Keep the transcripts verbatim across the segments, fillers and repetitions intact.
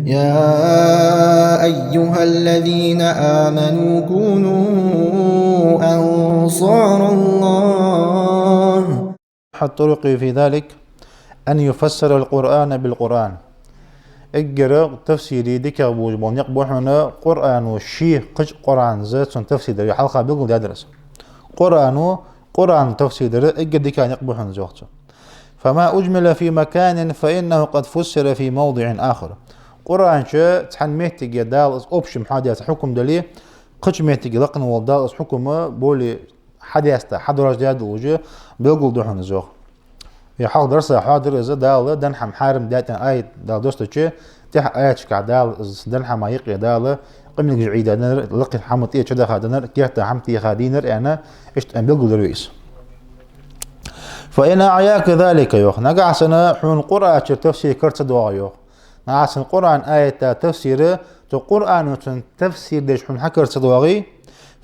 يا أيها الذين آمنوا كونوا أنصار الله. أحد الطرق في ذلك أن يفسر القرآن بالقرآن. Эггара тафсире дикагӀа болаш бола никъ ба хьона Къуръано ше кхыча Къуръанца цун тафсир дар. Хьалха белгалдаьдар из. Къуръано Къуръано тафсир дар эггара дикагӀа никъ ба хьона из, йоах цо. فما أجمل في مكان فإنه قد فسر في موضع آخر. Къуръан чу цхьан моттиге Дала из общем хьадаьца хьукам дале, кхыча моттиге лакхвенна волча Дала из хьукам более хьадаьста, хьадоаржадаь долаш белгалду хьона из, йоах. Вай хьалха дарсах хьоадаьр из, Дала даьнна хӀама хьарам даьд аьнна аят Дала доссача, тӀехьа аяташка Дала из даьнна хӀама юкъе Дала къамилгаш Ӏийдаьдар, лакхе хӀама тӀа чудаха даьдар, керта хӀама тӀа теха даьдар аьнна, иштта аьнна белгалдир вай из. فإن أعياك ذلك, йоах. Нагахьа санна хьона Къуръан чура тафсир кара ца доагӀе, йоах. Нагахьа санна Къуръан аята тафсир, цу Къуръано цун тафсир деш хьона хьакара ца доагӀе,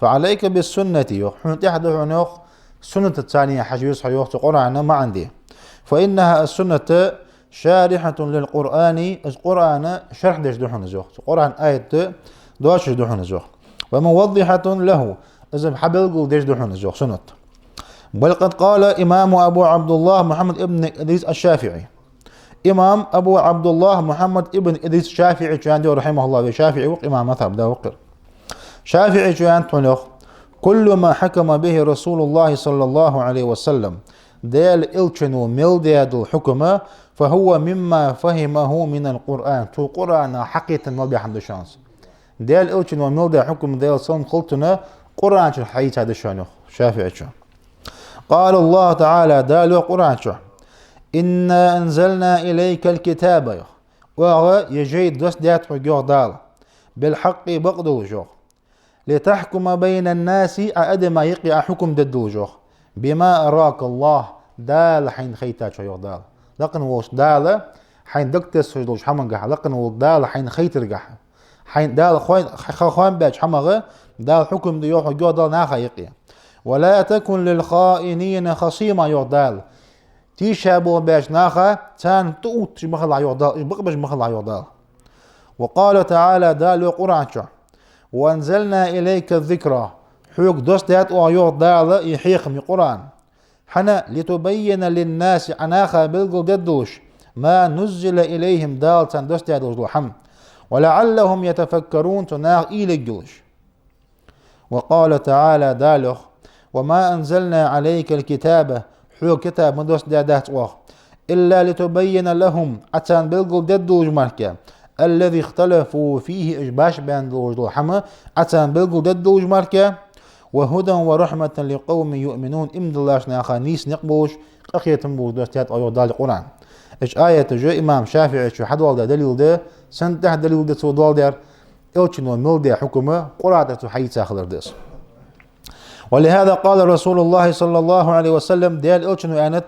فعليك بالسنة, йоах. Хьона тӀехьа да хьона, йоах, суннатаца хьажа веза хьо, йоах, цу Къуръана маӀан де. فإنها السنة شارحة للقرآن, из Къуръана шархь деш да хьона из, йоах. Цу Къуръан аята доацаш да хьона из, йоах. وموضحة له, из хьабелгалдеш да хьона из, йоах, суннат. بل قد قال الإمام أبو عبد الله محمد بن إدريس الشافعي. Имам Абу ӀабдуллахӀ Мухьаммад ибн Идрис ШафиӀийс аьннад, йоах, رحمه الله, вай ШафиӀий ва-кх, имам мазхӀаба да ва-кх. ШафиӀийс аьннад хьона, йоах: كل ما حكم به رسول الله صلى الله عليه وسلم, Даьла Элчано мел даь дола хьукам, فهو مما فهمه من القرآن, цо Къуръанах хьакхетандаь мел даь хӀама да шоана из. Даьла Элчано мел даь хьукам, Даьла салам хилда цунна, Къуръан чура хьаийца да шоана, йоах ШафиӀийс. قال الله تعالى, Дала йоах Къуръан чу: إنا أنزلنا إليك الكتاب, йоах. Оаха ер жай доссадаьд хьога, йоах Дала, بالحق, бакъдолаш, йоах. لتحكم بين الناس, Ӏа адамашта юкъе Ӏа хьукам дергдолаш, йоах. بما أراك الله, Дала хьайна хайтачох, йоах Дала. Лакхвенна волча Дала хьайна дагатессаш долча хӀамангахьа, лакхвенна волча Дала хьайна хайтаргахьа. Хьайна Дала хой-, ха-, ха-, хоам баьча хӀамах Дала хьукам де, йоах хьога, йоах Дала, наха юкъе. ولا تكن للخائنين خصيما, йоах Дала. Тийша болх баьча наха, царна тӀаотташ ма хилалахь, йоах Дала, уж бакъбеш ма хилалахь, йоах Дала. وقال تعالى, Дала йоах Къуръан чу: وأنزلنا إليك الذكر, хьога доссадаьд оаха, йоах Дала, из хьехам, из Къуръан. ХӀана? لتبين للناس, Ӏа наха белгалдергдолаш, ما نزل إليهم, Дала царна доссадаь долаш дола хӀама. ولعلهم يتفكرون, цу наха уйла ергйолаш. وقال تعالى, Дала йоах: وما أنزلنا عليك الكتاب, хьога китаб ма доссадаьдац оаха, إلا لتبين لهم, Ӏа царна белгалдергдолаш мара, الذي اختلفوا فيه, уж башха баьнна долаш дола хӀама Ӏа царна белгалдергдолаш мара, وهدى ورحمة لقوم يؤمنون, иман диллача наха нийса никъ болаш, къахетам болаш доссадаьд оаха, йоах Дала, Къуръан. Уж аяташ имам ШафиӀийс хьадоаладаь далил да, цунна тӀехьа далил да цо доаладаьр, Элчано мел даь хьукам Къуръан тӀара цо хьаийца хилар да из. ولهذا قال رسول الله صلى الله عليه وسلم, Даьла Элчано аьннад: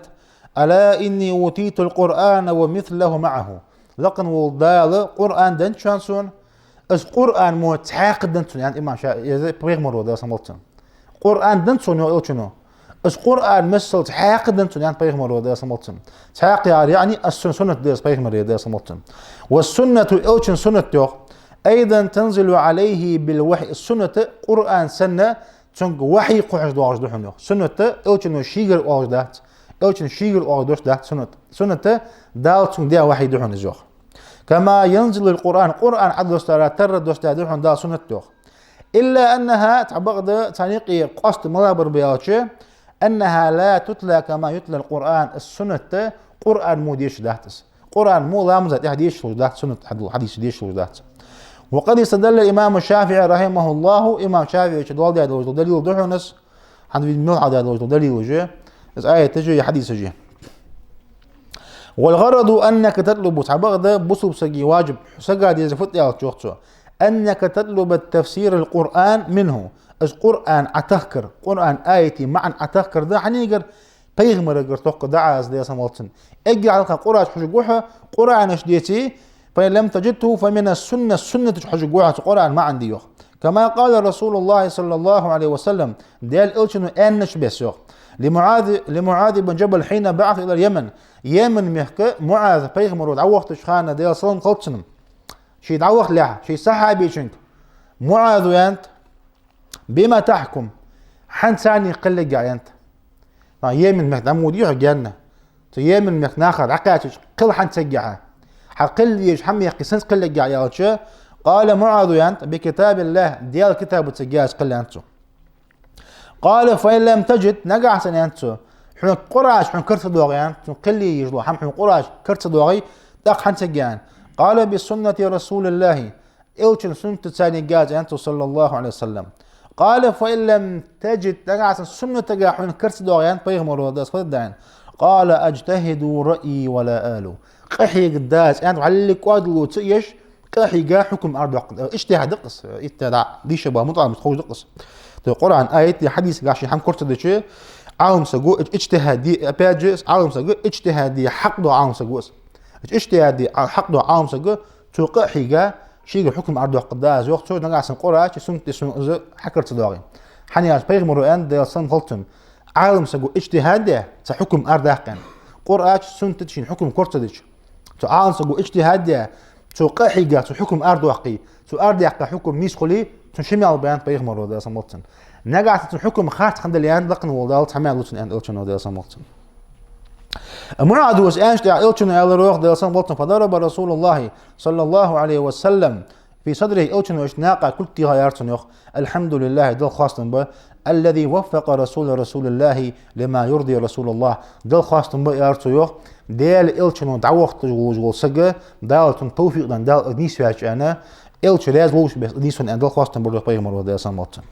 ألا إني أوتيت القرآن ومثله معه. Лакхвенна волча Дала Къуръан деннад шоана сона, из Къуръан мо цхьаькха деннад сона, аьннад имам Ша-, из пайхамаро, Даьла салам хилда цунна. Къуръан деннад сона, йоах Элчано, из Къуръан миссел цхьаькха деннад сона, аьннад пайхамаро, Даьла салам хилда цунна. Цхьаькха яхар, яӀни, السنة, суннат да из пайхамара, Даьла салам хилда цунна. والسنة, Элчан суннат, йоах, أيضا تنزل عليه بالوحي. Суннат Къуръан санна цунга вахьи кхухьаш доагӀаш да хьона, йоах. Суннат Элчано шийгара оалаш дац, Элчано шийгара оалаш дош дац суннат. Суннат Дала цунга даь вахьи да хьона из, йоах. كما ينزل القرآن, Къуръан Ӏодоссара тара доссадаь да хьона Дала суннат, йоах. إلا أنها, цхьабакъда царна юкъе къоаста малагӀа бар ба аьлча, أنها لا تتلى كما يتلى القرآن. Из суннат Къуръан мо дешаш дац из. Къуръан мо ламаза тӀехьа дешаш хулаш дац, суннат хьадул хьадис дешаш хулаш дац. وقد استدل الإمام الشافعي رحمه الله, имам ШафиӀийс доаладаь долаш дола далил да хьона из, хӀана аьлча мел хьадаь долаш дола далилаш, из аяташ а, из хьадисаш а. والغرض أنك تطلب, цхьабакъда бусалба сага ваджиб, сага дезар фуд аьлча, йоах цо, أنك تطلب تفسير القرآن منه. Из Къуръан Ӏотахкар, Къуръан аятий маӀан Ӏотахкар да хьанагара, пайхамарагара тохкар да Ӏа из, Даьла салам хилда цунна. Эггара хьалха Къуръан чу хьожаргва хьо, Къуръан чу деций, فإن لم تجده فمن السنة, суннат чу хьожаргва хьо цу Къуръана маӀан де, йоах. كما قال رسول الله صلى الله عليه وسلم, Даьла Элчано аьннача беса, йоах. لمعاذ، لمعاذ بن جبل حين بعث إلى اليمن. Йемен мехка МуӀаз пайхамаро дӀавохийтача хана, Даьла салам хилда цунна, ше дӀавахалехь, ший сахьабийчунга, МуӀаза, аьннад: «بم تحكم؟ Хьан царна кхелларгья?» аьннад. Йемен мехка дӀа ма вуди хьо генна. Цу Йемен мехка нахах дӀакхаьчача, кхел хьан ца ергья хьа? Хьа кхел езаш хьа мехка сенца кхелларгья аьлча, قال МуӀаза, аьннад: «بكتاب الله, Даьла китабаца ергья аз кхел», аьннад цо. قال فإن لم تجد, нагахьа санна, аьннад цо, хьона Къуръан хьона кара ца доагӀе, аьннад, цун кхел езаш дола хӀама хьона Къуръан кара ца доагӀе, тӀаккха хьан ца ергья? قال بسنة رسول الله, Элчан суннатаца ергья аз, аьннад цо, صلى الله عليه وسلم. قال فإن لم تجد, нагахьа санна суннатагахьа хьона кара ца доагӀе, аьннад пайхамара, Даьла салам хилда цунна, قال أجتهد رأيي ولا آلو. Къахьегаргда аз, аьннад, вӀалла кӀоадало ца еш, къахьийга хьукам арадоаккх. ИджтихӀад да-кх из, итта да, дийша ба мутаӀаллимашта ховш да-кх из. То Къуръан аятагахьа, хьадисагахьа ший хӀама кара ца дича, Ӏалам саг ва, иджтихӀад де, опять же, Ӏалам саг ва, иджтихӀад де хьакъ дола Ӏалам саг ва из. ИджтихӀад де хьакъ дола Ӏалам саг ва, цо къахьийга, шийга хьукам арадоаккхаргда аз, йоах цо, нагахьа санна Къуръан а, суннат а цун из хьакара ца доагӀе. ХӀана аьлча пайхамара аьннад, Даьла салам хилда цунна, Ӏалам саго иджтихӀад де, цхьа хьукам арадаккха аьнна. Къуръан а, суннат а шийна хьукам кара ца дича. Цу Ӏалам саго иджтихӀад де, цо къахьийга, цо хьукам арадоаккхе, цо арадаьккха хьукам нийса хуле, цун ше мел ба, аьннад пайхамара, Даьла салам хилда цунна. Нагахьа санна цун хьукам харц хиннадале, аьннад, лакхе вола Дала цхьа маьл лу цунна, аьннад Элчано, Даьла салам хилда цунна. МуӀаза аьнначул тӀехьагӀа Элчано аьлар, йоах, Даьла салам хилда цунна: فضرب رسول الله صلى الله عليه وسلم في صدره, Элчано иштта наькъа кулг тӀа техар цун, йоах. الحمد لله, Далла хоастам ба, الذي وفق رسول رسول الله لما يرضي رسول الله. Далла хоастам ба, аьлар цо, йоах, Даьла Элчано дӀавахийташ волаш вола саг, Дала цунна товфикъ даьннад, Дала из нийсваьв аьнна, Элча раьза волча бесса из нийсвеннад аьнна, Далла хоастам бар, йоах, пайхамара, Даьла салам хилда цунна.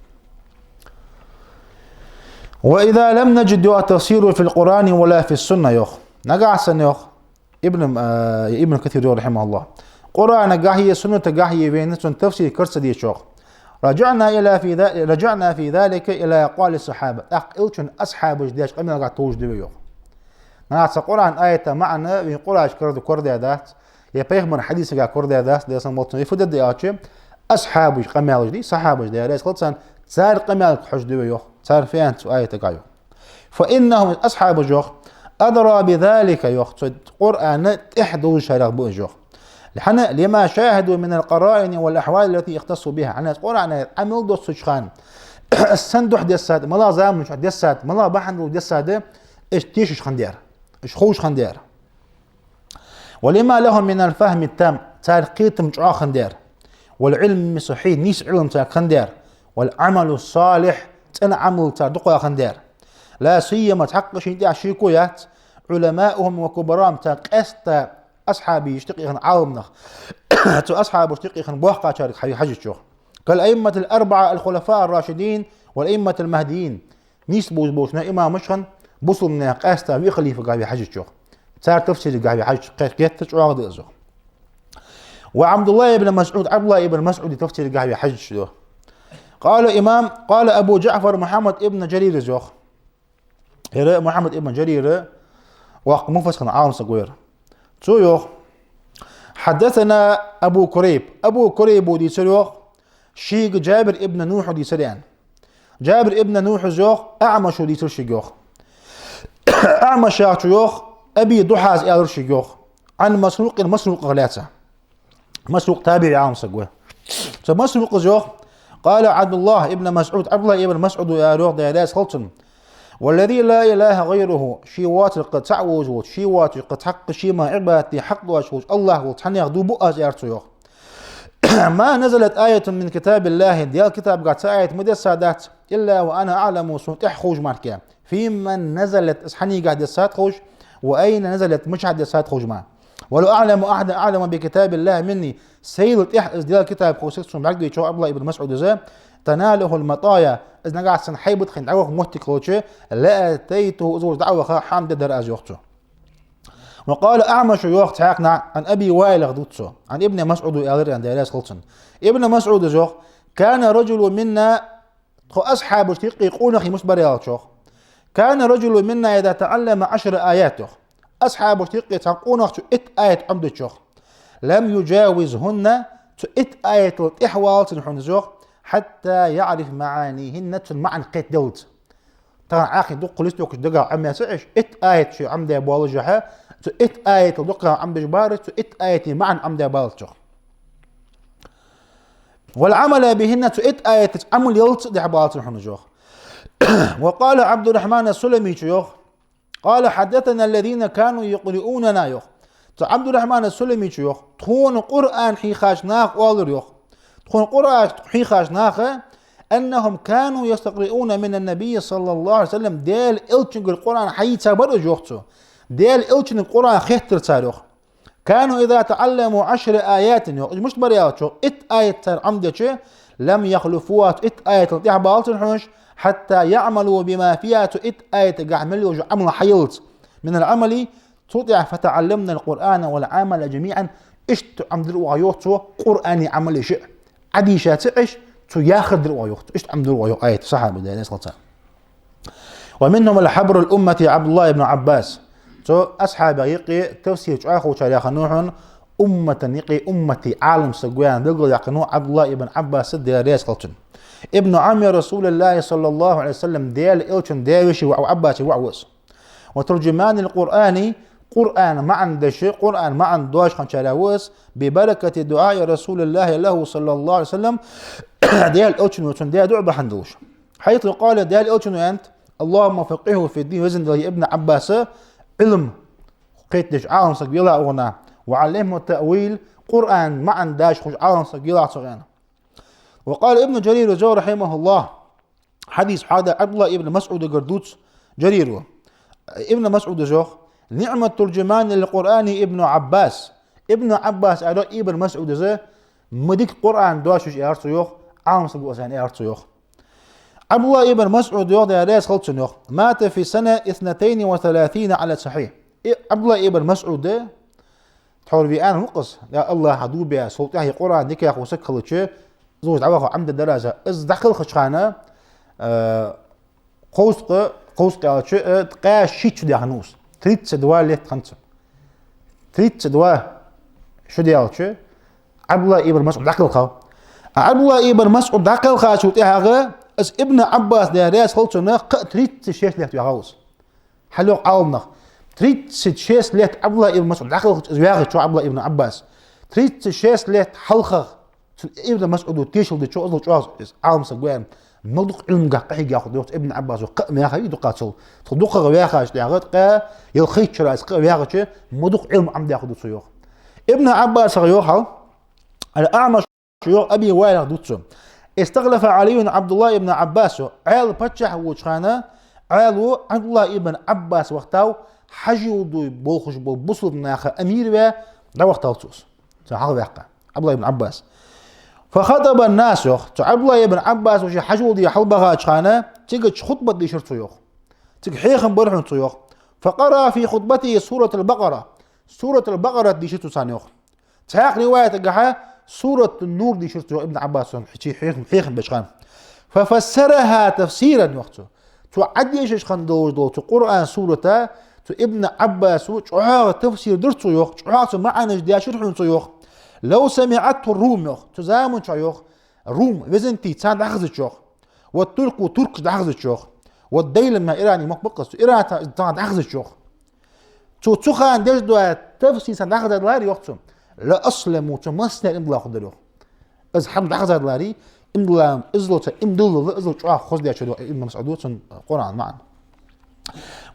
وإذا لم نجد, йоах, تفسيره في القرآن ولا في السنة, йоах. Нагахьа санна, йоах, Ибн, а, Ибн Касира, йоах, رحمه الله, Къуръанагахьеи суннатагахьеи вайна цун тафсир кара ца дича, йоах, رجعنا إلى في ذا-، رجعنا في ذلك إلى أقوال الصحابة. ТӀаккха Элчан асхьабаша деча къамаьлагахьа товш да вай, йоах. Нагахьа санна Къуръан аята маӀан вайна Къуръан чу кара-, кара даь дац, е пайхамара хьадисагахьа кара даь дац, Даьла салам хилда цунна, е фу даьд аьлча, асхьабий къамаьлаш да, сахьабаш да, Даьла раьза хилда царна, цар къамаьлагахьа хьожаш да вай, йоах, цар фу аьннад цу аятагахьа, йоах. فإنهم, асхьабаш, йоах, أدرى بذلك, йоах, цу Къуръана тӀехдовзаш шарех ба уж, йоах. ХӀана? لما شاهدوا من القرائن والأحوال التي اختصوا بها. ХӀана? Къуръан аят Ӏамал доссача хана, сенна духьа дессад, малагӀча заман чу дессад, малагӀча бахьан долаш дессад, уж тешаш хиннадар, уж ховш хиннадар. ولما لهم من الفهم التام, цар кхетам чӀоагӀа хиннадар. والعلم الصحيح, нийса Ӏилма царга хиннадар. والعمل الصالح, цӀена Ӏамал цар дукха хиннадар. لا سيما, цхьаккха шийна тӀехьа шеко яц, علماؤهم وكبراءهم, цар къаьстта асхьабий иштта къехьа Ӏаламнах, цу асхьабашта юкъе хинна боккхагӀчарга хьа-, хьежача, йоах. كالأئمة الأربعة الخلفاء الراشدين والأئمة المهديين. Нийса болаш болча имамашта, бусалба наьха къаьстта виъ халифагахьа вай хьежача, йоах. Цар тафсирагахьа вай хьежача, кхе-, кхетар чӀоагӀа да из, йоах. وعبد الله بن مسعود, ӀабдуллахӀ ибн МасӀуда тафсирагахьа вай хьежача, йоах. قال إمام، قال أبو جعفر محمد بن جرير, йоах. Ер Мухьаммад ибн Джарир, воккха муфассир хинна Ӏалам саг ва ер. Цо йоах: حدثنا أبو كريب. Абу Курайба дийцар, йоах, шийга Джабир ибн Нухьа дийцар, аьнна. Джабир ибн Нухьас йоах, АӀмаша дийцар шийга, йоах. АӀмаш яхачо йоах, Аби Духьас аьлар шийга, йоах. عن مسروق, Масрукъах лаьца. Масрукъ табиӀий Ӏалам саг ва. Цу Масрукъас йоах: قال عبد الله بن مسعود, ӀабдуллахӀ ибн МасӀуда аьлар, йоах, Даьла раьза хилда цунна: والذي لا إله غيره, ше воацар кхы цаӀ волаш волча, ше воацаш кхы цхьаккха шийна Ӏибадат де хьакъ долаш волча АллахӀ волча цхьаннех дув буъ аз, аьлар цо, йоах. ما نزلت آية من كتاب الله, Даьла китабагахьа цхьа аят ма дессадац, إلا وأنا أعلم, сона тӀех ховш мара, فيمن نزلت, из хьаннийгахьа дессад ховш, وأين نزلت, мичахьа дессад ховш мара. ولو أعلم أحدا أعلم بكتاب الله مني, сайла тӀех из Даьла китаб ховш саг сона бӀаргавайча, йоах ӀабдуллахӀ ибн МасӀудас, تناله المطايا, из нагахьа санна хьайбат хинна дӀаваха моттиг хилча, لأتيته, из волча дӀа а ваха, хьаӀомадаьдар аз, йоах цо. وقال الأعمش, йоах цхьаькханахьа, عن أبي وائل, дувц цо, عن ابن مسعود, аьлар, аьнна, Даьла раьза хилда цунна. Ибн МасӀудас йоах: كان رجل منا, тхо асхьабашта юкъе къонахий мишта бар аьлча, йоах. كان رجل منا إذا تعلم عشر آيات, йоах. Асхьабашта юкъе цхьан къонахчо итт аят Ӏомадича, йоах, لم يجاوزهن, цу итт аятал тӀехвалацар хьона из, йоах, حتى يعرف معانيهن, цун маӀан кхетаделлалца. Тахан Ӏахи дукха листокаш дагахьа Ӏомаяь ца Ӏеш, итт аят ше Ӏомадаь болаш хьа, цу итт аятал дукха Ӏомадеш бараш, цу итт аята маӀан Ӏомадаь баллалца, йоах. والعمل بهن, цу итт аятаца Ӏамал яллалца а дӀабалацар хьона уж, йоах. وقال عبد الرحمن السلمي, цо йоах: قال حدثنا الذين كانوا يقرؤوننا, йоах. Цу Ӏабдуррахьман ас-Сулами, цо йоах, тхона Къуръан хьийхача наха оалар, йоах. Тхона Къуръан хьийхача наха, أنهم كانوا يستقرؤون من النبي صلى الله عليه وسلم, Даьла Элчангара Къуръан хьаийца бар уж, йоах цо. Даьла Элчангара Къуръан хеттар цар, йоах. كانوا إذا تعلموا عشر آيات, йоах. Уж мишта бар аьлча, йоах, итт аят цар Ӏомадича, لم يخلفوها, цу итт аятал тӀехьабалацар хьона уж, حتى يعملوا بما فيها, цу итт аятагахь мел йола Ӏамал хьаяллалца. من العمل, цул тӀехьа, فتعلمنا القرآن والعمل جميعا, иштта Ӏомадир оаха, йоах цо, Къуръани Ӏамали шиъ. Ӏодийша ца Ӏеш, цо яхар дир оаха, йоах цо. Иштта Ӏомадир оаха, йоах, аят, сахьабий, Даьла раьза хилва царна. ومنهم الحبر الأمة عبد الله بن عباس. Цу асхьабех юкъе тафсир чӀоагӀа ховчарех хиннав хьона, уммата юкъе уммата Ӏалам саг ва аьнна белгалдаьккханнав Ӏабдуллахь ибн Ӏаббас, Даьла раьза хилва цунна. ابن عم رسول الله صلى الله عليه وسلم, Даьла Элчан даь-веший воӀ ва, Ӏаббаса воӀ ва из. وترجمان القرآن, Къуръана маӀан деш, Къуръана маӀан доаш хинначарех ва из, ببركة دعاء رسول الله له صلى الله عليه وسلم, Даьла Элчано цунна даь дуӀа бахьан долаш. حيث قال, Даьла Элчано аьннад: اللهم فقهه في الدين, Везан Даьла, ер Ибн Ӏаббас Ӏилма кхетадеш Ӏалам саг велахь укхунна, وعلمه التأويل, Къуръана маӀан даш ховш Ӏалам саг велахь цох, аьнна. وقال ابن جرير الطبري رحمه الله, хьадис хьоахадаь Ӏабдуллахь ибн МасӀудагара дувц Джарира. Ибн МасӀуда йоах: نعم الترجمان للقرآن ابن عباس. Ибн Ӏаббас, аьлар Ибн МасӀуда, ма дика Къуръан доаш ва из, аьлар цо, йоах, Ӏалам саг ва из, аьлар цо, йоах. Ӏабдуллахь ибн МасӀуд, йоах, Даьла раьза хилва цунна, йоах: مات في سنة اثنتين وثلاثين على الصحيح. И Ӏабдуллахь ибн МасӀуд, тхьовра вай аьнна ва-кх из, я АллахӀа дув биа, цул тӀехьа Къуръан дика яха саг хилча, из дӀаваха Ӏомадаь дар из. Из дӀакхелхача хана, э, кховзткъа, кховзткъа аьлча, э, ткъаь шийтта шу даьннад из. Тридцать два лет хиннад цунна. Тридцать два шу даьлча, Ӏабдуллахь ибн МасӀуд дӀакхелхав. А Ӏабдуллахь ибн МасӀуд дӀакхелхачул тӀехьагӀа из Ибн Ӏаббас, Даьла раьза хилва цунна, кхы тридцать шесть лет ваьхав из. Хьалйоах Ӏаламнаха, тридцать шесть лет Ӏабдуллахь ибн МасӀуд дӀакхелхача, из ваьхача Ӏабдуллахь ибн Ӏаббас, тридцать шесть лет хьалхагӀа цу Ибн МасӀуда тешал дича, из чӀоагӀа из Ӏалам саг ва аьнна, ма дукха Ӏилмагахь къахьийга хургда, йоах цо, Ибн Ӏаббас, йоах, кхы а меха, дукха цул. Тхо дукхагӀа ваьхача тӀехьагӀа, ткъаь ялхайтта шера из кхы а ваьхача, ма дукха Ӏилма Ӏомадаь хургда цо, йоах. Ибн Ӏаббасах йоах хьал, الأعمش йоах, Аби Ваилах дувц цо: استخلف علي عبد الله بن عباس, йоах. Ӏаьла паччахь волча хана Ӏаьлас Ӏабдуллахь ибн Ӏаббас вахийтав, хьажол де болхаш бола бусалба наха амир ваь, дӀавахийтав цо из. Цо хьалхаваьккха Ӏабдуллахь ибн Ӏаббас. فخطب الناس, йоах. Цу Ӏабдуллахь ибн Ӏаббаса ше хьажол де хьалбахача хана, цига хутбат дийшар цо, йоах. Цига хьехам бир хьона цо, йоах. فقرأ في خطبته سورة البقرة. Суратул Бакъарат дийшар цо царна, йоах. Цхьаькха риваятагахьа Суратун Нур дийшар цо, йоах, Ибн Ӏаббаса, хьи-, хьехам, хьехам беча хана. ففسرها تفسيرا, йоах цо. Цо Ӏодешаш хинна долаш дола цу Къуръан сурата, цу Ибн Ӏаббаса чӀоагӀа тафсир дир цо, йоах, чӀоагӀа цун маӀанаш дешар хьона цо, йоах. لو سمعته الروم, йоах, цу заман чухь, йоах, Рум, Византий, царна дӀахазача, йоах. والترك, туркаша дӀахазача, йоах. والديلمة, Иран мохк ба-кх из, цу Иран царна дӀахазача, йоах. Цо цу хана деш дола тафсир царна дӀахазадаларе, йоах цо, لأسلموا, цу массанена иман дилла хургдар, йоах. Из хӀама дӀахазадаларе, иман дилла, иззал цар иман диллалца, иззал чӀоагӀа хоза деш дар, йоах, Ибн МасӀуда цун Къуръан маӀан.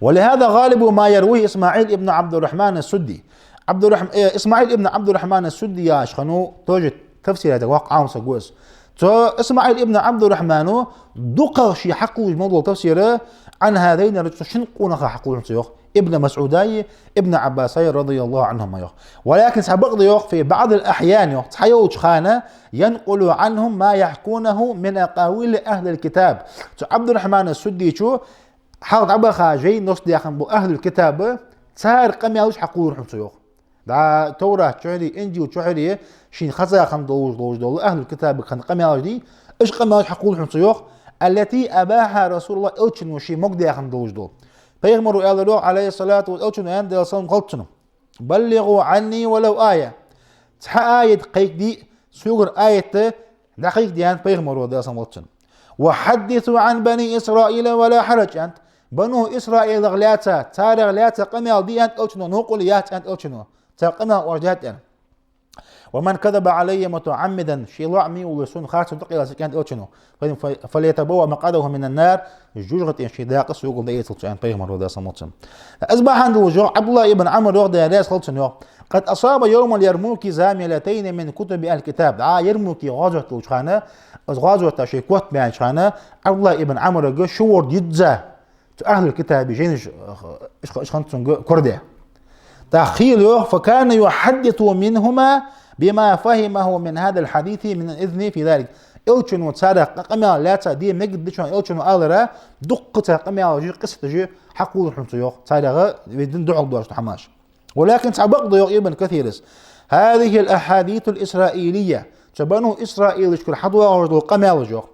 ولهذا غالب ما يرويه إسماعيل ابن عبد الرحمن السدي. Ӏабдуррахьм-, э, Исмаил ибн Ӏабдуррахьман ас-Судди яхаш хиннав, тоже тафсир яьча воккха Ӏалам саг ва из. Цу Исмаил ибн Ӏабдуррахьмана дукхагӀа ше хьакхувлаш мел дола тафсир عن هذين الرجلين, цу шин къонахах хьакхувлаш хиннад цо, йоах, Ибн МасӀудаи Ибн Ӏаббасаи رضي الله عنهما, йоах. ولكن цхьабакъда, йоах, في بعض الأحيان, йоах, цхьайолча хана, ينقل عنهم ما يحكونه من أقاويل أهل الكتاب. Цу Ӏабдуррахьман ас-Суддечо хьалха дӀабаха жайна нош даьхна бола ахӀлул китаба, цар къамаьлаш хьакхувлар хьона цо, йоах. ДӀа Товрат чухьари, Инжил чухьари шийна хеза хинна долаш, долаш дола ахӀлул китабага хинна къамаьлаш дий, уж къамаьлаш хьакхувлар хьона цо, йоах. التي أباحها رسول الله, Элчано ше могадаь хинна долаш дола. Пайхамаро аьлар, йоах, عليه الصلاة والسلام, Элчано аьннад, Даьла салам хилда цунна: بلغوا عني ولو آية. Цхьа аят кхайкаде, согара аят дӀакхайкаде, аьннад пайхамаро, Даьла салам хилда цунна. وحدثوا عن بني إسرائيل ولا حرج, аьннад. Бану Исраилах лаьца, царех лаьца къамаьл де, аьннад Элчано, новкъарло яц, аьннад Элчано. Цар къамаьл оаш даьд, аьнна. ومن كذب علي متعمدا, ший лоӀаме волаш сона харцо тӀакхелла саг кӀант элчано, فل-, فليتبوأ مقعده من النار, жожагӀатен ший дакъа согал дӀаэцалда цо, аьннад пайхамаро, Даьла салам хилда цунна. Из бахьан долаш йоах, Ӏабдуллахь ибн Ӏамр йоах, Даьла раьза хилва цунна, йоах: قد أصاب يوم اليرموك زاملتين من كتب أهل الكتاب. ДӀа Ярмуке гӀазот долча хана, из гӀазота шоай котам баьннача хана, Ӏабдуллахь ибн Ӏамрага ши ворда йизза цу ахьлул-китаба жайнаш, иш, иш хиннад цунга корадаь. ТӀаккха хийла йоах: فكان يحدث منهما بما فهمه من هذا الحديث من الإذن في ذلك. Элчано царех къа-, къамаьл лаьца де мегаргда шоана, элчано аларах дуккха цар къамаьлаш, къиссаташ хьакхоллар хьона цо, йоах, царех вай дина духьал доацаш дола хӀамаш. ولكن цхьа бакъ да, йоах Ибн Касира, هذه الأحاديث الإسرائيلية, цу Бану Исраилашкара хьадоагӀаш дола къамаьлаш, йоах,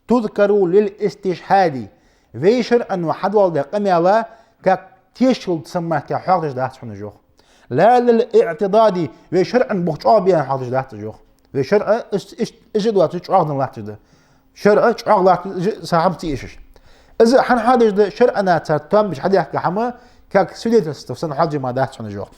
تذكر للاستشهاد, вай шарӀо хьадоаладаь къамаьл, как тешал санна мара хьоахадеш дац хьона уж, йоах. لا للاعتضاد, вай шарӀо бух чӀоагӀбе аьнна хьоахадеш дац уж, йоах. Вай шарӀо иш, иш, иш доацаш чӀоагӀденна латташ да. ШарӀо чӀоагӀа латташ да, из са хӀама ца эшаш. Из хӀана хьадеш да, шарӀо цар тоам беш хьадаьхка хӀама, как свидетельство санна хьоахаде ма дац хьона уж, йоах.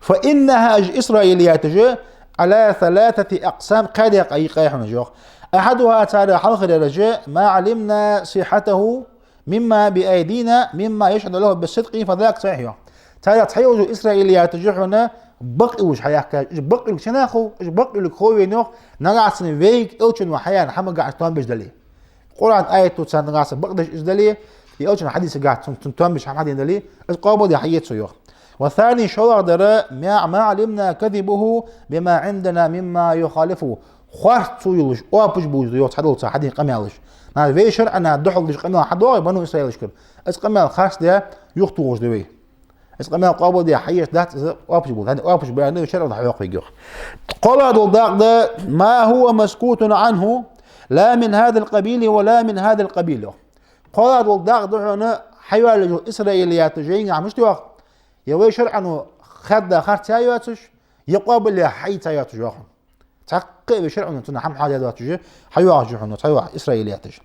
فإنها, уж исраилияташ, على ثلاثة أقسام, кхаь даькъа юкъе я хьона уж, йоах. أحدها, царех хьалхарераш, ما علمنا صحته مما بأيدينا مما يشهد له بالصدق فذاك صحيح, йоах. Царех цхьайолча исраилияташ хьона бакъ йолаш хьаяьккха, уж бакъ йолга ший нахах, уж бакъ йолга хов вайна, йоах, нагахьа санна вайга элчано хьаяьнна хӀамагахьа тоам беш дале. Къуръан аято царна нагахьа санна бакъдеш из дале, е элчан хьадисагахьа цун, цун тоам беш хӀама хьадена дале, из къоабалде хьае цо, йоах. والثاني, шоллагӀдар, ما, ما علمنا كذبه بما عندنا مما يخالفه. Харц цо йолаш, оапаш болаш да, йоах, цхьадола цар хьадена къамаьлаш. Нах вай шарӀо духьал деш къамаьл хьадоагӀе Бану Исраилашкара, из къамаьл харцдаь юхатохаш да вай. Из къамаьл къоабалде хьаеш дац, из оапаш бола. ХӀана оапаш ба аьнна, вай шарӀо хьоахавергва, йоах. КхоалагӀдола дакъа да, ما هو مسكوت عنه لا من هذا القبيل ولا من هذا القبيل, йоах. КхоалагӀдола дакъа да хьона хьайоалаеш йола исраилияташ жайнашка мишта йоах, е вай шарӀо хадда харцъяь йоацаш, е къоабалъяь хьаийца йоацаш, йоах. Цхьаккха а вай шарӀо цунах хӀама хьадаь доацаш хьайоагӀаш я хьона, цхьайоагӀа исраилияташ.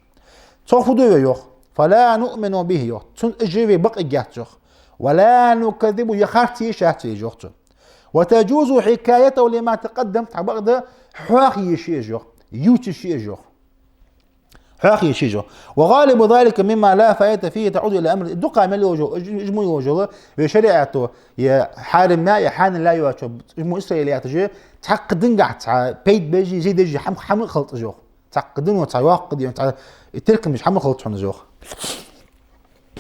Цох фу ду вай, йоах? فلا نؤمن به, йоах. Цунна уж вай бакъ йергьяц, йоах. ولا نكذبه, е харц е йиш яц вай уж, йоах цо. وتجوز حكايته لما تقدم, цхьабакъда хьоахае йиш я уж, йоах. Ювца йиш я уж, йоах. Хьоахае йиш я уж, йоах. وغالب ذلك مما لا فائدة فيه تعود إلى أمر, дукха мел йолаш, уж, уж мо йолаш, вай шариӀато е хьарам яь, е хьанал яь йоацаш, уж мо исраилияташ, цхьаккха динагахьа цхьа пайда беш, зе деш хӀама, хӀама хилац уж, йоах. Цхьаккха дино, цхьа йоккха дино, цхьа теркам беш хӀама хилац хьона уж, йоах.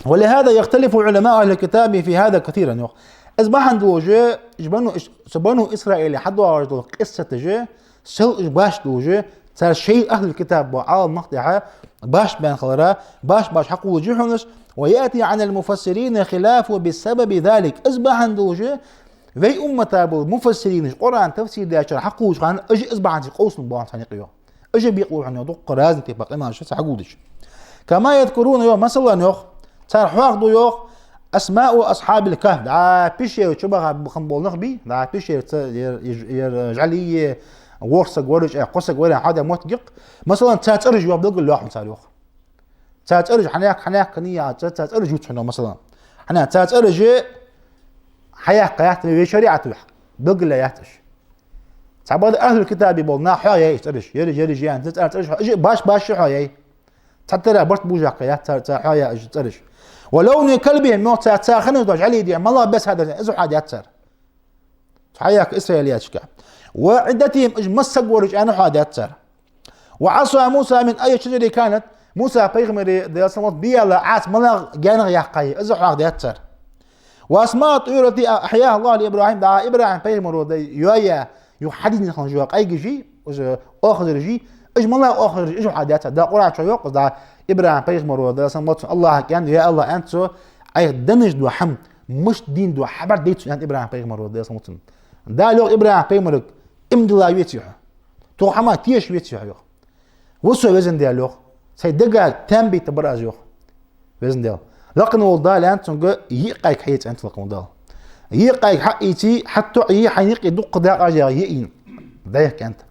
ولهذا يختلف علماء أهل الكتاب في هذا كثيرا, йоах. Из бахьан долаш, уж Бану, уж, цу Бану Исраиле хьадоагӀаш дола къиссаташ, сел уж башха долаш, цар шоай ахьлул-китаб бола Ӏаламнах тӀехьа башха баьнна хилар, башха-башха хьакхоллаш я хьона уж, ويأتي عن المفسرين الخلاف بسبب ذلك. Из бахьан долаш, вай уммата бола муфассиринаш, Къуръан тафсир дечар хьакхоллача хана, уж из бахьанца къовсам бола цхьан юкъе, йоах. Уж бекъалу хьона дукха разный тайпара къамаьлаш цхьа хьагулдеш. كما يذكرون, йоах, масала, йоах, цар хьоахаду, йоах, أسماء أصحاب الكهف. ДӀа пещера чу баха хинна бола нах бий, дӀа пещера цу, ер, ер, ер жӀали е, ворхӀ саг вараш, э, кхо саг вараш хьадаь моттиг я-кх. Масала, цар цӀераш, йоах, белгалйоаккх хьона цар, йоах. Цар цӀераш хьанехк, хьанехк хиннай, цар, цар цӀераш ювц хьона, масала. ХӀана, цар цӀераш хьаяьккха яц, вай шариӀато белгалъяь яц уж. Цхьабакъда ахьлул-китабе бола нах хьоахаяьй уж цӀераш. Ераш, ераш я аьнна, цар цӀераш хьо-, уж башха-башха хьоахаяьй. Цхьатарра барт бужаккха яц цар, цар хьоахаяь уж цӀераш. ولون كلبهم, йоах, цар, цар хинна дола жӀали дегӀ малагӀа беса да из хьоахадаьд цар. Хьаяьккха исраилияташка. وعدتهم, уж масса саг вараш аьнна хьоахадаьд цар. وعصا موسى من أي شجر كانت, Муса пайхамара, Даьла салам хилда цунна, бе яьлла Ӏаса малагӀа гаьнах яьккхай, из хьоахадаьд цар. وأسماء الطيور التي أحياها الله لإبراهيم, дӀа ИбрахӀим пайхамаро да йоаяь, юха хьадийнна хинна йола къайгаш, уж оахазараш, уж малагӀа оахазараш, уж хьоахадаьд цар. ДӀа Къуръан чу йоах из, дӀа ИбрахӀим пайхамаро, Даьла салам хилда цунна, АллахӀага аьннад: «Я АллахӀ, — аьннад цо, — Ӏайха денна дола хьа мишта дийна да, хьабӀаргадайта сона», — аьннад ИбрахӀим пайхамаро, Даьла салам хилда цунна. Дала йоах ИбрахӀим пайхамарга: «Иман дилла веций хьо? Тхо хьа мара теша веций хьо?» — йоах. «Ва со, Везан Даьла, — йоах, — сай дега таьма байтаргбар аз, — йоах, — Везан Даьла». Лакхвенна волча Дала аьннад цунга: «Йиъ къайка хьаэца», — аьннад лакхвенна волча Дала. Йиъ къайка хьаийце, хьатоӀае, хьайна юкъе дукха дакъа а яьй йиъийна, дӀаяхка аьннад.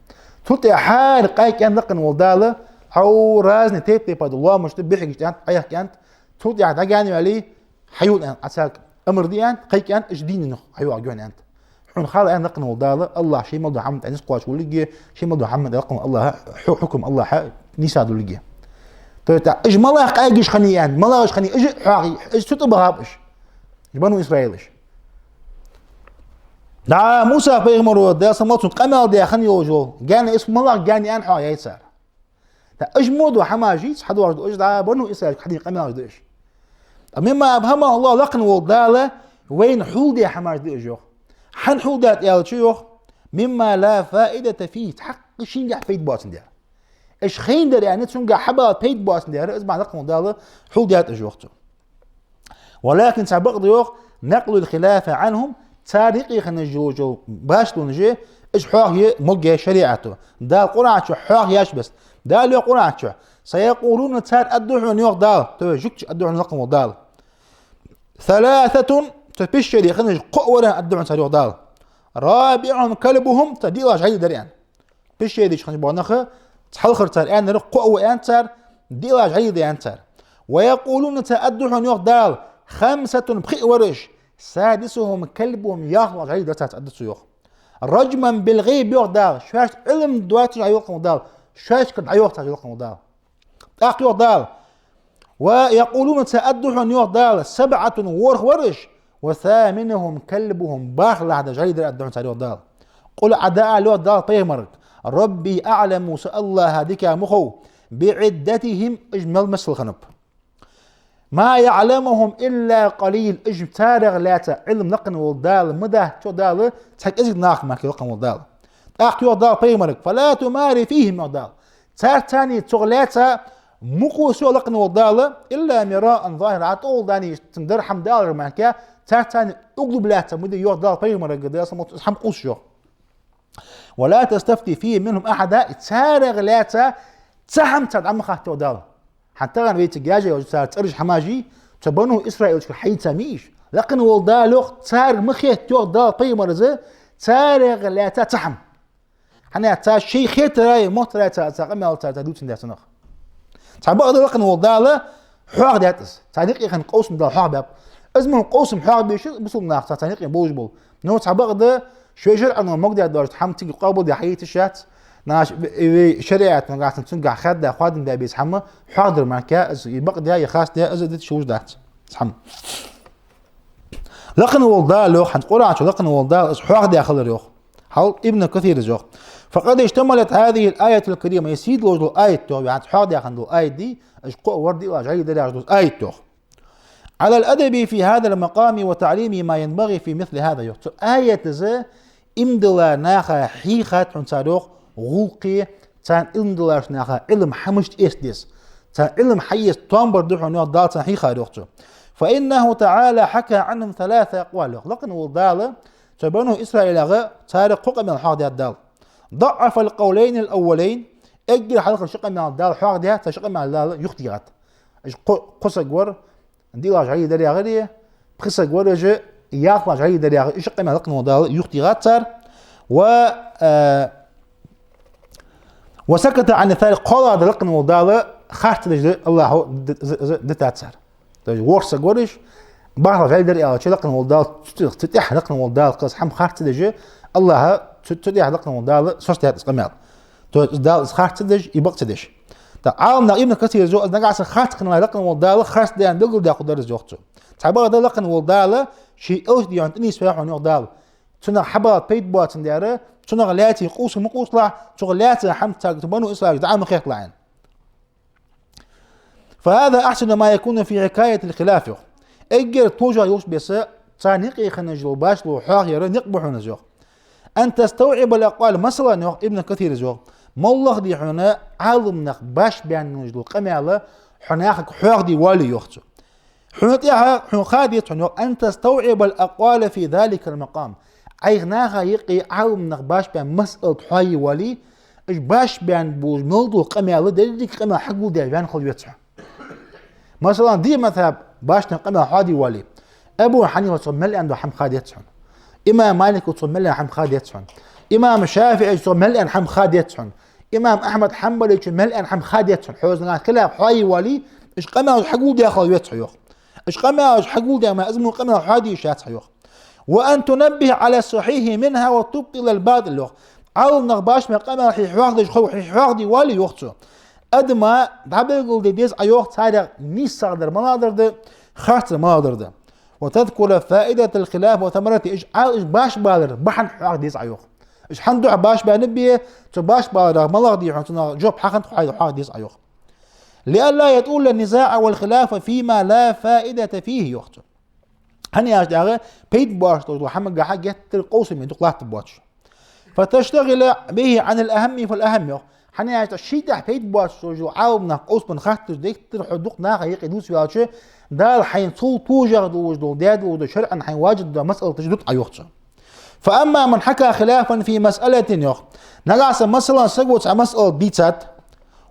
Цул тӀехьагӀа хӀара къайка, аьннад лакхвенна волча Дала, хьо разный тайп-тайпара дола лоамашта, бӀухьигашта, аьннад, Ӏаяхка, аьннад. Цул тӀехьагӀа дӀагаьна ваьле, хьайола, аьннад, Ӏа царга амар де, аьннад, кхайка, аьннад, уж дийна нах хьайоагӀаргья хьона, аьннад. Хьона хала аьнна лакхвенна вола Дала, АллахӀ ший мел дола хӀама тӀа низ кхоачаш волга, ший мел дола хӀама тӀа лакхвенна вола АллахӀа хьу-, хьукам АллахӀа нийсдолга. То есть, уж малагӀа къегаш хиннай аьнна, малагӀаш хиннай, уж хьоахай, уж цу тӀа бахаб уж. Уж бану Исраилаш. ДӀа Муса пайхамара, Даьла салам хилда цунна, къамаьл даь хинна йолаш йола гаьна, из малагӀа гаьна я аьнна хьоахаяьй цар. ТӀаккха уж мо дола хӀамаш йийца хьадоагӀаш да уж, дӀа бану Исраилашка хьадена къамаьлаш да уж. ТӀаккха مما أبهمه الله, лакхвенна вола Дала вайна хьулдаь хӀамаш да уж, йоах. ХӀана хьулдаьд аьлча, йоах, مما لا فائدة فيه, цхьаккха шийгахьа пайда боацандаь. Уж хайнадар аьнна, цунгахьа хьабала пайда боацандаь, из бахьан лакхвенна вола Дала хьулдаьд уж, йоах цо. ولكن, цхьабакъда, йоах, نقل الخلاف عنهم, цар юкъе хинна йолаш йола башхалонаш, уж хьоахае могаргья шариӀато. Дала Къуръан чу хьоахаяьча беса. Дала йоах Къуръан чу: سيقولون, цар аргда хьона, йоах Дала, то есть жугташа аргда хьона лакхвенна вола Дала. ثلاثة, цу пхи шера хиннараш кхоъ вар аргда хьона цар, йоах Дала. رابعهم كلبهم, цар диълагӀа жӀали дар аьнна. Пхи шера хинна бола нах, цхьалхара цар аьннар кхоъ ва аьннад цар, диълагӀа жӀали да аьннад цар. ويقولون, цар аргда хьона, йоах Дала, خمسة, пхиъ вар уж, سادسهم كلبهم, ялхлагӀа жӀали дар цар, аргда цо, йоах. رجما بالغيب, йоах Дала, шоашта Ӏилма доацаш, йоах лакхвенна вола Дала, шоашкара дӀайоах цар, йоах лакхвенна вола Дала. ТӀаккха йоах Дала: ويقولون, цар аргда хьона, йоах Дала, سبعة, ворхӀ вар уж, وثامنهم كلبهم, бархӀлагӀа да жӀали дар, аргда хьона цар, йоах Дала. قل, Ӏа дӀаала, йоах Дала пайхамарга: ربي أعلم, са АллахӀа дикагӀа ма хов, بعدتهم, уж мел масал хиннаб. ما يعلمهم إلا قليل, уж царех лаьца Ӏилма лакхвенна вола Дала ма дац, йоах Дала, цхьа кӀезига нах мара, йоах лакхвенна вола Дала. ТӀаккха йоах Дала пайхамарга: فلا تمار فيهم, йоах Дала. Царца цох лаьца ма къувса, йоах лакхвенна вола Дала, إلا مراء ظاهرا, тӀагӀолла дар хӀама далар мара, царца угӀлуб лаьца ма де, йоах Дала пайхамарга, Даьла салам хилда цунна, хӀама къувсаш, йоах. ولا تستفت فيهم منهم أحدا, царех лаьца цхьа хӀама царна дӀа ма хатта, йоах Дала. ХӀанз тахан вай цига яьжа йола цар цӀераш, хӀамаш, цу бану Исраилашкара хьаийца ма йий уж. Лакхвенна вола Дала йоах, царга ма хетта, йоах Дала пайхамарга, царех лаьца цхьа хӀама. ХӀана аьлча цар шоай хетарах, моттарах цар, цар къамаьл цар, цар дувцандаь цунах. Цхьабакъда лакхвенна вола Дала хьоахадаьд из. Царна юкъе хинна къовсам Дала хьоахабаьб. Из мо къовсам хьоахабеш бусалба нах цар, царна юкъе болаш бола. Но цхьабакъда шоай шарӀо могадаь доацаш хӀама цига къоабалдаь хьаийца йиш яц. Нагахь вай шариӀатагахьа цунгахьа хадда, хоадам баь беза хӀама хьоахадар мара, из бакъдаь е харцдаь, из диташ хулаш дац. Цхьа хӀама. Лакхвенна вола Дала йоах, хӀанз Къуръан чу лакхвенна вола Дала из хьоахадаь хилар йоах. Хьал Ибн Касира йоах: فقد اشتملت هذه الآية الكريمة, ер сийдолаш дола аят йоах, вай хӀанз хьоахадаь хинна дола аят дий, уж кхоъ вар, диълагӀа жӀали дар яхаш дола аят йоах. على الأدب في هذا المقام وتعليم ما ينبغي في مثل هذا, йоах. Цу аятаца иман дилла наха хьийхад хьона цар, йоах, гӀулакхе, царна иман диллача наха Ӏилма хьа мишта эца деза. Царна Ӏилма хьаэца тоам бар да хьона, йоах, Дала царна хьийхар, йоах цо. فإنه تعالى حكى عنهم ثلاث أقوال, йоах. Лакхвенна вола Дала цу бану Исраилех, царех кхо къамаьл хьоахадаьд Дала. ضعف القولين الأولين, эггара хьалхара ши къамаьл Дала хьоахадаь, цу ши къамаьл Дала юхатехад. Уж кхо, кхо саг вар, диълагӀа жӀали дар яхари, пхи саг вар уж, ялхлагӀа жӀали дар яхари, уж ши къамаьл лакхвенна вола Дала юхатехад цар. و, э, وسكت عن الثالث, кхоалагӀдар лакхвенна вола Дала харц деш АллахӀа д-, д-, д-, дитад цар. То есть ворхӀ саг вар уж, бархӀлагӀа жӀали дар аьлча, лакхвенна вола Дала цу тӀехьа, цу тӀехьа лакхвенна вола Дала кхы из хӀама харц деш, АллахӀа цу, цу тӀехьа лакхвенна вола Дала соцадаьд из къамаьл. То есть Дала из харц деш, из бакъ ца деш. ТӀаккха Ӏаламнаха, Ибн Касира йоах, из нагахьа санна харц хиннавале, лакхвенна вола Дала харц да аьнна белгалдаьккхаргдар из, йоах цо. Цхьабакъда лакхвенна вола Дала ший элча дий хьона тӀанийсваь хьона, йоах, Дала. Цунах хьабала пайда боацандаь, цунах лаьца къувса ма къувсалахь, цох лаьца хӀама царга, цу бану Исраилашка дӀа ма хетталахь аьнна. فهذا أحسن ما يكون في حكاية الخلاف, йоах. Эггара товш йолча беса царна юкъе хинна йола башхало хьоахаяр никъ ба хьона из, йоах. أن تستوعب الأقوال, масала, йоах Ибн Касира, йоах, моллагӀа дий хьона Ӏаламнаха башха баьнна йола къамаьл хьо нахага хьоахаде воале, йоах цо. Хьона тӀехьа, хьона ха деза хьона, йоах, أن تستوعب الأقوال في ذلك المقام. Ӏайха наха юкъе Ӏаламнаха башха баьнна масъалат хьоахае воале, уж башха баьнна болаш мел дола къамаьл, деррига къамаьл хьагулдаь ваьнна хила веза хьо. Масала, диъ мазхӀаб башха къамаьл хьоахаде воале, Абу Хьанифас цох мел аьнна дола хӀама ха деза хьона. Имам Маликас цох мел аьнна хӀама ха деза хьона. Имам ШафиӀийс цох мел аьнна хӀама ха деза хьона. Имам Ахьмад Хьанбалийс мел аьнна хӀама ха деза хьона. Хьо из наха хилаф хьоахае воале, уж къамаьлаш хьагулдаь хила веза хьо, йоах. Уж къамаьлаш хьагулдаь ма, из мо къамаьл хьоахаде йиш яц хьо, йоах. وأن تنبه على الصحيح منها وتبطل الباطل, йоах. Ӏаламнах башха баьнна къамаьл хье хьоахадеш хов, хье хьоахаде вале, йоах цо, адама дӀабелгалде деза Ӏа, йоах, царех нийсагӀдар малагӀдар да, харцдар малагӀдар да. وتذكر فائدة الخلاف وثمرته, уж Ӏал-, уж башха балара бахьан хьоахаде деза Ӏа, йоах. Уж хӀана духьа башха баьннаб, цу башха баларах малагӀа да хьона, цунах жоп хьахинна хьоахаде деза Ӏа, йоах. لئلا يطول النزاع والخلاف فيما لا فائدة فيه, йоах цо. ХӀана аьлча, дагӀа пайда боацаш долча хӀамагахьа геттара къовсам дукха латтаргбоацаш. فتشتغل به عن الأهم فالأهم, йоах. ХӀана аьлча, ший тӀехьа пайда боацаш долча Ӏаламнах къовсам хатташ геттара хьо дукха наха юкъе дувца ваьлча, Дала хьайна цул тожагӀа долаш дола, даь долаш дола, шарӀан хьайна важиб дола масъалаташ дут Ӏа, йоах цо. فأما من حكى خلافا في مسألة, йоах. Нагахьа санна, масала, саго цхьа масъала дийцад,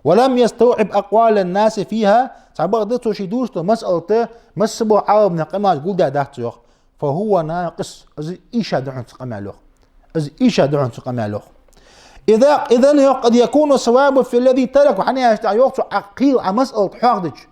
ولم يستوعب أقوال الناس فيها, цхьабакъда цо ше дувцаш дола масъалат, масса бола Ӏаламнаьха къамаьлаш гулдаь дац цо, йоах. فهو ناقص, из ийша да хьона цу къамаьлах. Из ийша да хьона цу къамаьлах. إذا, إذن, йоах, قد يكون الصواب في الذي تركه, хӀана аьлча, йоах цо, Ӏа кхийла Ӏа масъалат хьоахадича,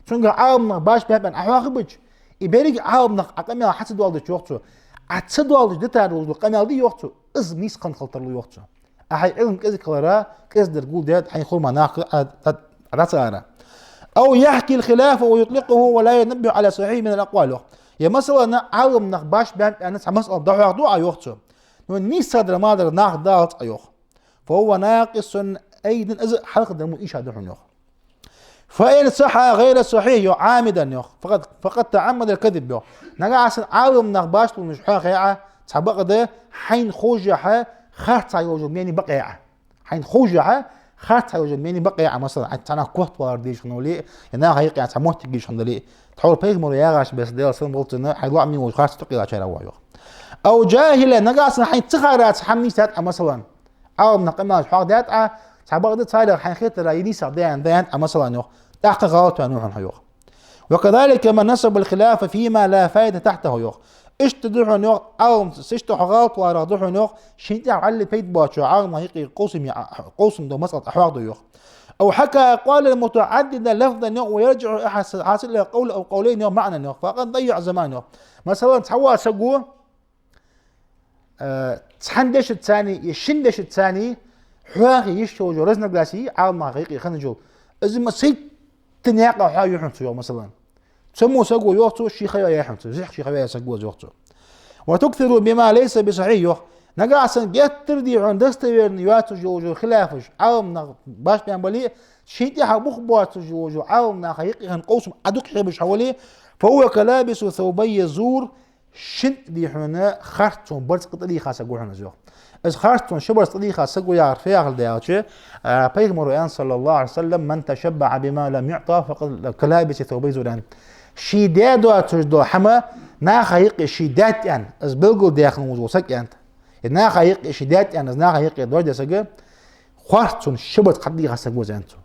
цунгахьа Ӏаламнах башха баьнна Ӏа хьоахабича, и беррига Ӏаламнах Ӏа къамаьл хьа ца доаладича, йоах цо, Ӏа ца доаладича дита долаш дола къамаьл да, йоах цо, из нийса хинна хила тарлу, йоах цо. Ӏа хьай Ӏилма кӀезига хилара, кӀезига дар гулдаь, хьайна хургма нах Ӏа, Ӏа, Ӏа ца ара. أو يحكي الخلاف ويطلقه ولا ينبه على صحيح من الأقوال, йоах. Е, масала, Ӏаламнах башха баьнна цхьа масъала дӀахьоахаду Ӏа, йоах цо, но нийсагӀдар малагӀдар нах далац Ӏа, йоах. فهو ناقص أيضا, из хьалхадар мо ийша да хьона, йоах. فإن صح غير الصحيح, йоах, عامدا, йоах, فقد, فقد تعمد الكذب, йоах. Нагахьа санна Ӏаламнах башха долаш хьоахае Ӏа, цхьабакъда хьайна ховшшехьа харцахьа йолаш йола мнени бакъяьй Ӏа. Хьайна ховшшехьа харцахьа йолаш йола мнени бакъяьй Ӏа, масала, Ӏа цхьаннех котвалар дезаш хинна вале, е наха юкъе цхьа моттиг йиш хинна дале, тхьовра пайхамара яхаш беса, Даьла салам хилда цунна, хьай лоӀам йолаш харц тӀакхеллачарех ва, йоах. أو جاهلا, нагахьа санна хьайна ца хараца хӀама нийсдаьд Ӏа, масала. Ӏаламнах къамаьлаш хьоахадаьд Ӏа, цхьабакъда царех хьайна хетара из нийсагӀа да аьнна, да аьннад Ӏа, масала, йоах. ТӀаккха гӀалат ваьннав хьона хьо, йоах. وكذلك من نصب الخلاف فيما لا فائدة تحته, йоах. Иштта да хьона, йоах, Ӏаламнаха, иштта хьо гӀалат варах да хьона, йоах, шийна тӀехьа вӀалла пайда боацача Ӏаламнаха юкъе къовсам, къовсам дола масъалат Ӏа хьоахаду, йоах. أو حكى أقوالا متعددة لفظا, йоах, ويرجح حاصلها إلى قول أو قولين, йоах, معنى, йоах, فقد ضيع زمانا, йоах. Масала, цхьавола саго, э, цхьан дешаца, е шин дешаца хьоахае йиш йолаш йола разногласи Ӏаламнаха юкъе хинна йола, из ма сайтта наькъа хьоахаю хьона цо, йоах, масала. Цу мо саго, йоах цо, ше хьоахаяьй хьона цо, зехьа ше хьоахаяь саг ва из, йоах цо. وتكثر بما ليس بصحيح, йоах. Нагахьа санна геттара да хьона достоверни йоацаш йолаш йола хилафаш, Ӏаламнах башха баьнна бале, шийна тӀехьа бух боацаш йолаш йола Ӏаламнаха юкъе хинна къовсам Ӏа дукха хьебеш хьо вале, فهو كلابس ثوبي الزور, шин да хьона харцон барзкъа тӀадийха саг ва хьона из, йоах. Из харцон ши барзкъа тӀадийха саг ва яхар фу яхилга да аьлча, а, пайхамара аьннад, صلى الله عليه وسلم: من تشبع بما لم يعط فقد كلابس ثوبي الزور, аьннад. Ше даь доацаш дола хӀама наха юкъе ше даьд аьнна, из белгалдаь хинна волаш вола саг, аьннад. Е наха юкъе ше даьд аьнна, из наха юкъе дош даь саг, харцон ши барзкъа хьатӀадийха саг ва из, аьннад цо.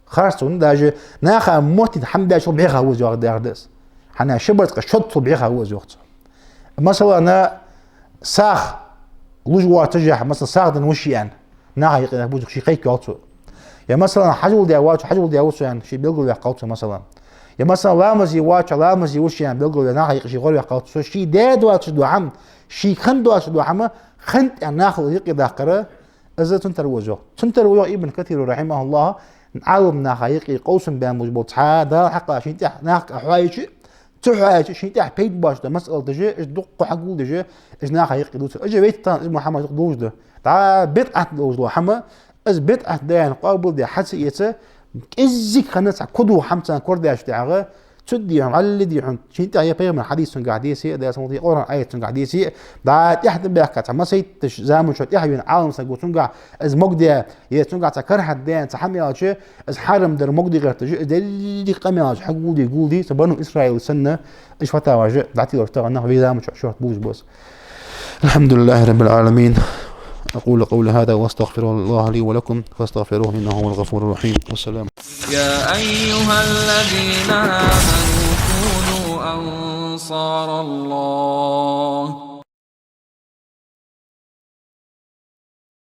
Харцон, даже наха моттийна хӀама беш цул бӀеха ва из, йоах, дагардас. ХӀана, ши барзкъа шод цул бӀеха ва из, йоах цо. Масала, сагӀа луш воацаш, масала, сагӀа денна ва ше аьнна, наха юкъе нах бувзаш, ше кхайкаяьй цо. Е, масала, хьажол даь воацаш, хьажол даь ва со аьнна, ше белгалваьккхав цо, масала. Е, масала, ламаз де воацаш, ламаз де ва ше аьнна, белгалваь, наха юкъе ше гӀорваьккхав цо. Ше даь доацаш дола хӀама, шийга хинна доацаш дола хӀама хиннад аьнна нахал юкъе даккхар, из цунна тара ва из, йоах. Цунна тара ва, йоах Ибн Касира, رحمه الله, Ӏаламнаха юкъе къовсам баьнна болаш бола цхьа, Дала хьакъехьа шийна тӀехьа нах хьоахайича, ца хьоахайича, шийна тӀехьа пайда боацаш дола масъалаташ, уж дукха хьагулдеш, уж наха юкъе дувцар. Уж вайна тахан из Мухьаммад дукха долаш да. ДӀа бидӀат долаш дола хӀама, из бидӀат да аьнна къоабалде хьа ца эца, кӀеззига хинна цхьа куду хӀама царна корадеш тӀехьагӀа, цу дехьа, вӀалла дехьа, шийна тӀехьа е пайхамара хьадис цунгахьа деце, е Даьла салам хилда, е Къуръан аят цунгахьа деце, дӀа тӀехьа тӀабаьхка цхьа масийтта заман чу тӀехьа вена Ӏалам саг ва цунгахьа, из могадаь, е цунгахьа цхьа карахӀат даь, цхьа хӀама аьлча, из хьарам дар могаде гӀерташ, из деррига къамаьлаш хьагулде, гулде, цу Бану Исраил санна, уж фатаваш дӀателаш тахан нах вай заман чу шортта болаш ба уж. الحمد لله رب العالمين. أقول قولي هذا وأستغفر الله لي ولكم فاستغفروه إنه هو الغفور الرحيم. والسلام. يا أيها الذين آمنوا كونوا أنصار الله.